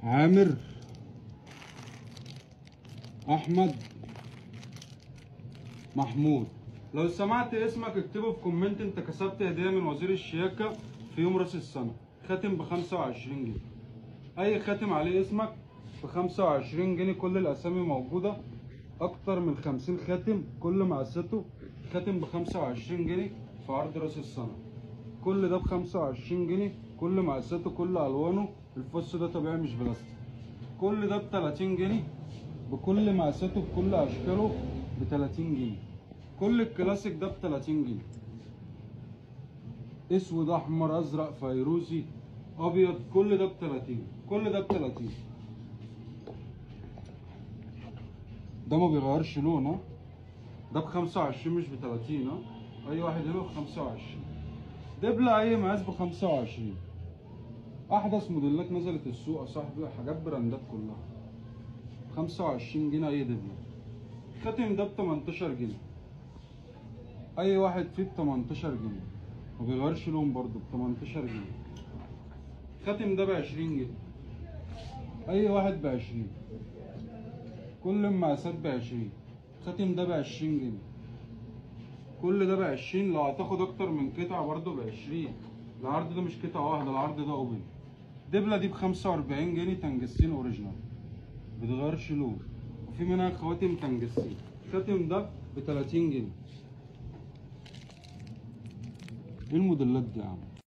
عامر احمد محمود. لو سمعت اسمك اكتبه في comment، انت كسبت هديه من وزير الشياكه في يوم راس السنة، خاتم ب 25 جنيه. اي خاتم عليه اسمك ب 25 جنيه، كل الاسامي موجودة، اكتر من 50 خاتم كل مقاساته، خاتم ب 25 جنيه في عرض راس السنة. كل ده ب 25 جنيه، كل مقاساته كل الوانه. الفص ده طبيعي مش بلاستيك. كل ده ب 30 جنيه بكل مقاساته بكل اشكاله ب 30 جنيه. كل الكلاسيك ده ب 30 جنيه. اسود احمر ازرق فيروزي ابيض، كل ده ب 30، كل ده ب 30. ده ما بيغيرش لون، ها ده ب 25 مش ب 30. ها اي واحد هنا ب 25. دبلة اي مقاس ب 25. احدث موديلات نزلت السوق يا صاحبي، حاجات براندات كلها. 25 جنيه اي دبلة. الخاتم ده ب 18 جنيه. اي واحد فيه ب 18 جنيه، ما بيغيرش لون برضه، ب 18 جنيه. الخاتم ده ب 20 جنيه. اي واحد ب 20. كل المقاسات ب 20. الخاتم ده ب 20 جنيه. كل ده ب 20. لو هتاخد اكتر من قطعه برضه ب 20. العرض ده مش قطعه واحدة، العرض ده open. الدبله دي ب 45 جنيه، تنجستين original، بتغيرش لون، وفي منها خواتم تنجستين. الخاتم ده ب 30 جنيه. ايه الموديلات دي يا عم؟